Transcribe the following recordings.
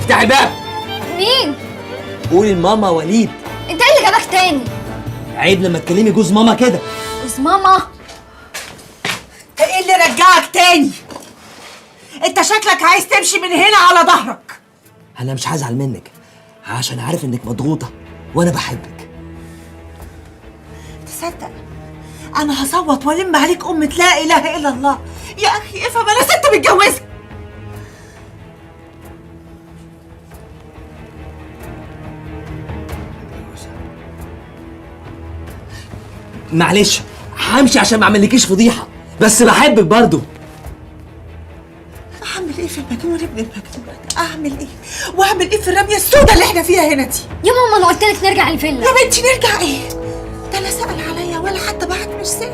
افتحي الباب. مين؟ قولي لماما وليد. انت ايه اللي جابك تاني؟ عيب لما تكلمي جوز ماما كده. جوز ماما؟ انت ايه اللي رجعك تاني؟ انت شكلك عايز تمشي من هنا على ظهرك. انا مش هزعل منك عشان عارف انك مضغوطه وانا بحبك. تصدق انا هصوت والم عليك امة لا اله الا الله. يا اخي افهم، انا ست متجوزة. معلش همشي عشان ما اعملكيش فضيحة، بس بحبك برضو. اعمل ايه في المجنون ابن المجنون ده؟ اعمل ايه؟ واعمل ايه في الرمية السوداء اللي احنا فيها هنا دي؟ يا ماما انا قلت لك نرجع الفيلا. يا بنتي نرجع ايه؟ ده لا سأل عليا ولا حتى بعت مرسال.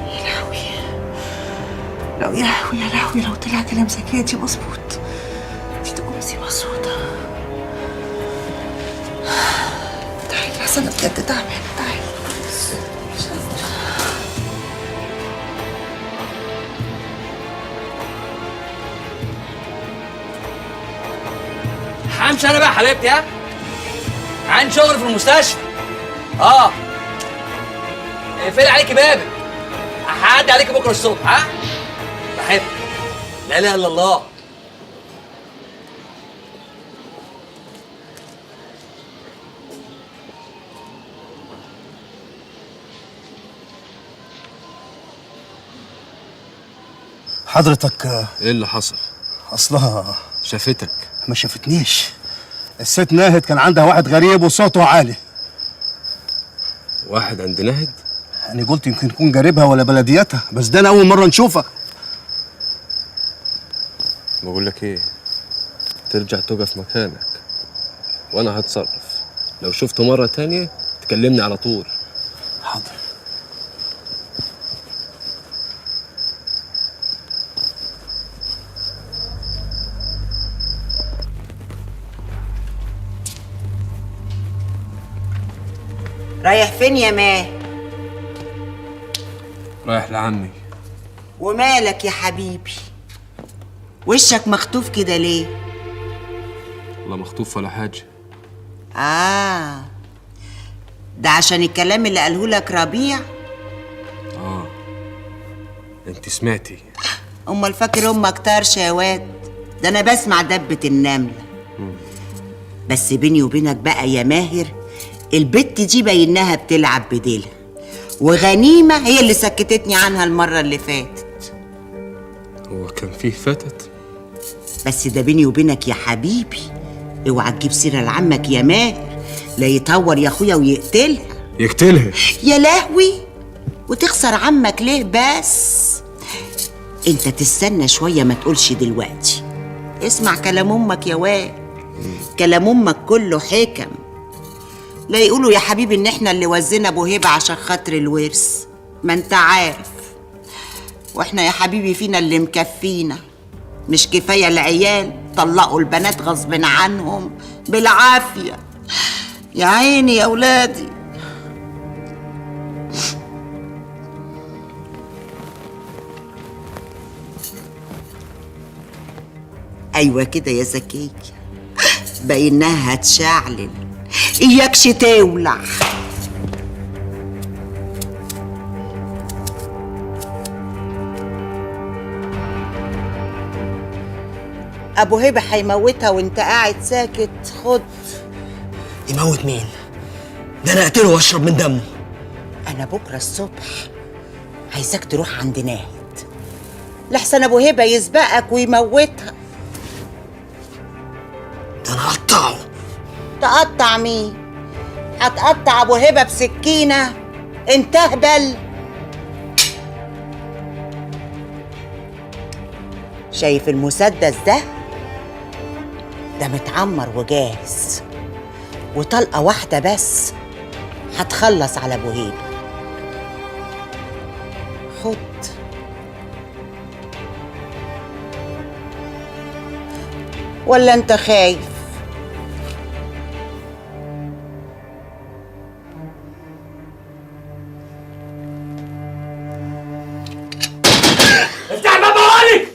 يا لهوي لو يا لهوي يا لهوي، لو طلع كلام زكية دي مظبوط دي تبقى مصيبة سودا. تعالي احسن انا بجد تعبانة. تعالي مش قادرة. همشي انا بقى يا حبيبتي. ها عندي شغل في المستشفى. اقفلي عليكي بابك، هعدي عليكي بكره الصبح. ها بحبك. لا اله الا الله. حضرتك ايه اللي حصل؟ اصلها شافتك؟ ما شافتنيش. الست ناهد كان عندها واحد غريب وصوته عالي. واحد عند ناهد؟ انا قلت يمكن يكون جاربها ولا بلديتها، بس ده انا اول مرة نشوفها. بقول لك ايه، ترجع تقف مكانك وانا هتصرف. لو شفته مرة تانية تكلمني على طول. حاضر. رايح فين يا ماه؟ رايح لعمي. ومالك يا حبيبي؟ وشك مخطوف كده ليه؟ لا مخطوف ولا حاجة. ده عشان الكلام اللي قاله لك ربيع؟ انت سمعتي؟ امال فاكر امك طرشه يا واد؟ ده انا بسمع دبة النملة. بس بيني وبينك بقى يا ماهر، البت دي باينها بتلعب بديلها، وغنيمة هي اللي سكتتني عنها المرة اللي فاتت. هو كان فيه فاتت؟ بس ده بيني وبينك يا حبيبي، اوعى تجيب سيرة لعمك يا ماهر، لا يطور يا اخويا ويقتلها. يقتلها؟ يا لهوي، وتخسر عمك ليه بس؟ انت تستنى شوية، ما تقولش دلوقتي. اسمع كلام امك يا واد، كلام امك كله حكم. لا يقولوا يا حبيبي ان احنا اللي وزنا ابو هبه عشان خاطر الورث، ما انت عارف. واحنا يا حبيبي فينا اللي مكفينا، مش كفاية العيال طلقوا البنات غصب عنهم بالعافية. يا عيني يا ولادي. ايوه كده يا زكية، باينها هتشعلل. اياكش تولع. ابو هبه هيموتها وانت قاعد ساكت. خد. يموت مين؟ ده انا اقتله واشرب من دمه. انا بكره الصبح عايزاك تروح عند ناهد، لحسن ابو هبه يسبقك ويموتها. ده انا هقطعه. تقطع مين؟ هتقطع ابو هبه بسكينة؟ انت اهبل. شايف المسدس ده؟ ده متعمر وجاهز، وطلقه واحدة بس هتخلص على ابو هبه. خد. ولا انت خايف؟ افتحي الباب بقولك.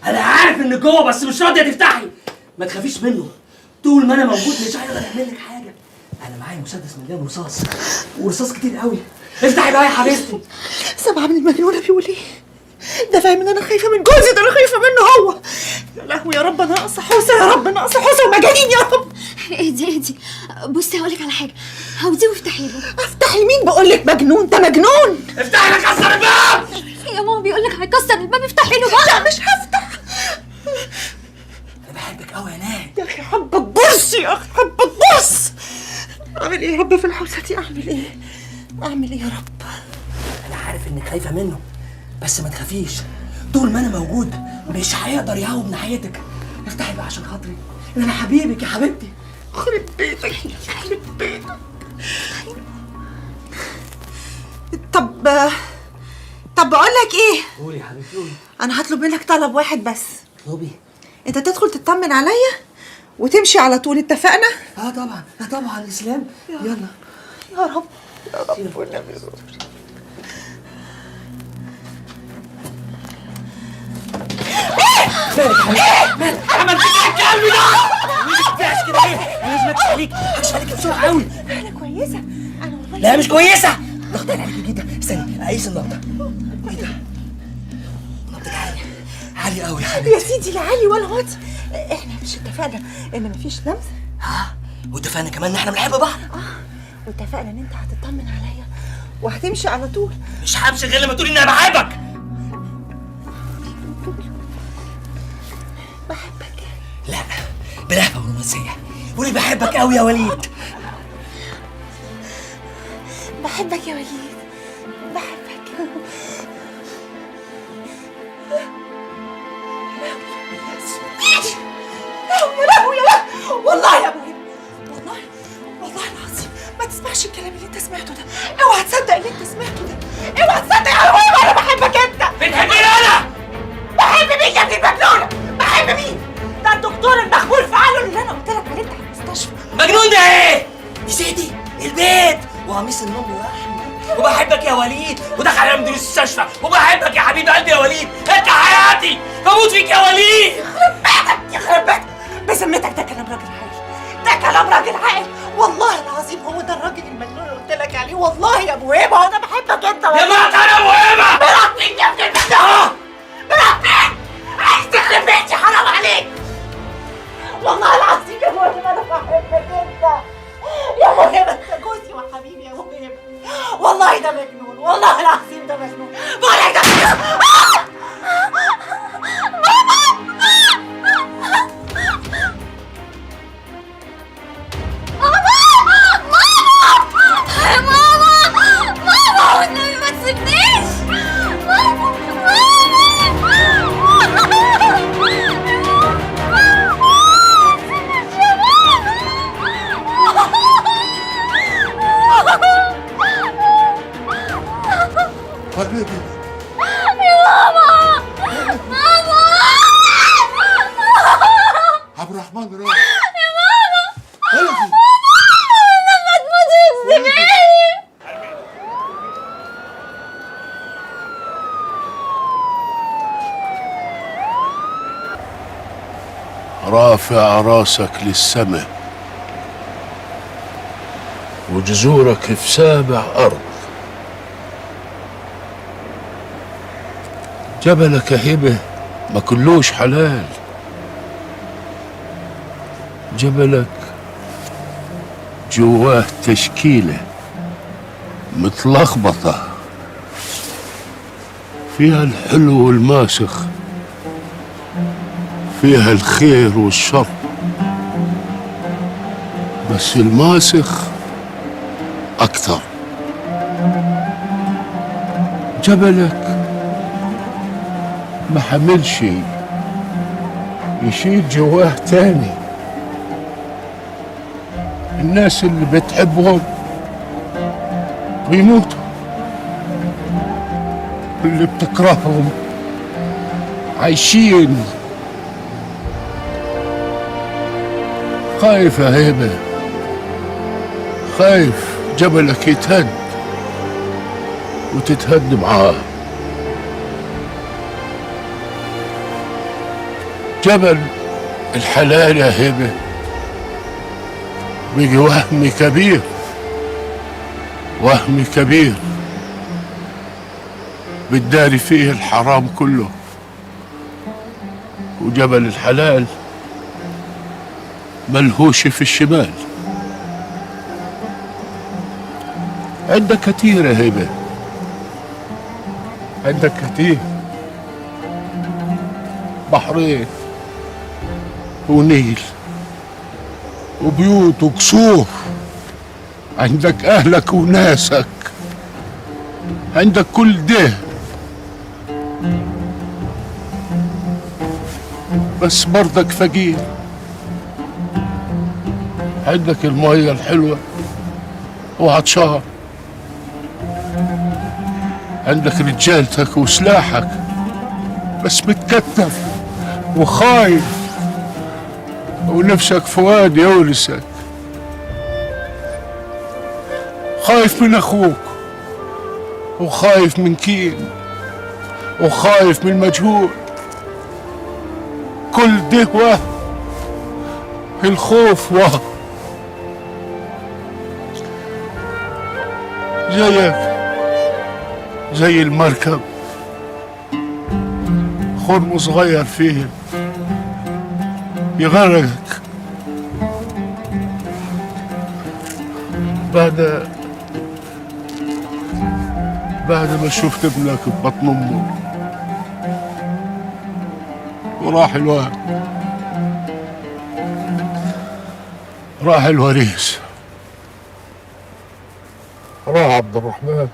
انا عارف انك جوه بس مش راضية تفتحي. ما تخافيش منه، طول ما انا موجود مش هيقدر يعمل لك حاجة. انا معايا مسدس مليان رصاص، ورصاص كتير قوي. افتحي بقى يا حبيبتي. سامعه من المجنونة بيقول ايه؟ ده فاهم ان انا خايفة من جوزي، ده انا خايفة منه هو. يا لهوي يا رب، ناقصه حوسه يا رب، ناقصه حوسه ومجانين يا رب. اهدي اهدي، بصي هقول لك على حاجة، هوديه وافتحي له. افتحي لمين؟ بقول لك مجنون، ده مجنون. افتحي لك كسر الباب. يا ماما بيقول لك هيكسر الباب، افتحي له بقى. لا مش هفتح. انا بحبك قوي يا ناهد. يا اخي حبك برص يا اخي، حبك برص. اعمل ايه يا رب في الحوسة دي؟ اعمل ايه؟ اعمل ايه يا رب؟ انا عارف انك خايفة منه، بس ما تخافيش، طول ما انا موجود مش هيقدر يهوب ناحيتك. افتحي بقى عشان خاطري، انا حبيبك يا حبيبتي. خرب بيتك خرب بيتك. طب بقول لك ايه؟ قولي يا حبيبتي قولي. انا هطلب منك طلب واحد بس. اطلبي. انت تدخل تطمن عليا وتمشي على طول، اتفقنا؟ اه طبعا، اه طبعا اسلام. يلا يا رب يا رب والنبي. مالك يا حبيبتي؟ مالك؟ عملت ايه الكلب ده؟ ما تنفعش كده ليه؟ انا لازم اكشف عليك، اكشف عليك بسرعة قوي. انا كويسة، انا والله. لا مش كويسة، ضغط عليك جدا. استني اقيس النبضه. ايه ده؟ نبضك عالي عالي قوي يا حبيبتي. يا سيدي لا عالي ولا واطي، احنا مش اتفقنا ان مفيش لمس؟ ها، واتفقنا كمان ان احنا بنحب بعض. واتفقنا ان انت هتطمن عليا وهتمشي على طول. مش همشي غير لما تقولي ان انا بحبك. بحبك. لا بلهفة ورومانسيه، قولي بحبك قوي يا وليد. بحبك يا وليد، بحبك. يا لهوي يا لهوي، والله يا ابو هبه، والله والله العظيم ما تسمعش الكلام اللي انت سمعته ده، اوعى تصدق اللي انت سمعته ده، اوعى تصدق يا ابو هبه. انا بحبك انت. بتحبيني انا؟ بحب مين يا ابن المجنونة؟ بحب مين؟ ده الدكتور المخبول في عقله اللي انا قلت لك عليه بتاع المستشفى. مجنون ده ايه؟ نسيتي البيت وقميص النوم ولحمه، وبحبك يا وليد، ودخل على مدير المستشفى، وبحبك يا حبيب قلبي يا وليد، انت حياتي، بموت فيك يا وليد. يخرب بيتك يخرب بيتك، بذمتك ده كلام راجل عاقل؟ ده كلام راجل عاقل؟ والله العظيم هو ده الراجل المجنون اللي قلت لك عليه. والله يا ابو هبه انا بحبك انت. يا مرات انا ابو هبه. مرات مين يا ابن المجنون؟ مرات مين؟ عايز تخرب بيتي، حرام عليك. والله العظيم يا ابو هبه انا بحبك انت يا ابو هبه، انت جوزي وحبيبي يا ابو هبه. والله ده مجنون، والله العظيم ده مجنون، بقول لك ده مجنون. ماما ماما ماما والنبي ما تسيبنيش. ماما ماما حبيبي يا ماما ماما عبد الرحمن راح يا ماما. ماما لما تموتي وتسيبيني. رافع راسك للسماء وجذورك في سابع أرض. جبلك هبة ما كلوش حلال، جبلك جواه تشكيلة متلخبطة فيها الحلو والماسخ، فيها الخير والشر، بس الماسخ أكثر. جبلك ما حملش يشيل جواه تاني. الناس اللي بتحبهم بيموتوا، اللي بتكرههم عايشين. خايف يا هبة، خايف جبلك يتهد وتتهد معاه. جبل الحلال يا هبه بيجي وهم كبير، وهم كبير بتداري فيه الحرام كله، وجبل الحلال ملهوش في الشمال. عندك كتير يا هبه، عندك كتير، بحرين ونيل وبيوت وقصور، عندك أهلك وناسك، عندك كل ده، بس برضك فقير. عندك المية الحلوة وعطشان، عندك رجالتك وسلاحك، بس متكتف وخايف، ونفسك فؤاد يورثك. خايف من اخوك، وخايف من كين، وخايف من المجهول. كل ده وهم، الخوف وهم. زيك زي المركب، خرم صغير فيه يغرقك. بعد ما شفت ابنك ببطن امه وراح الواد، راح الوريث، راح عبد الرحمن.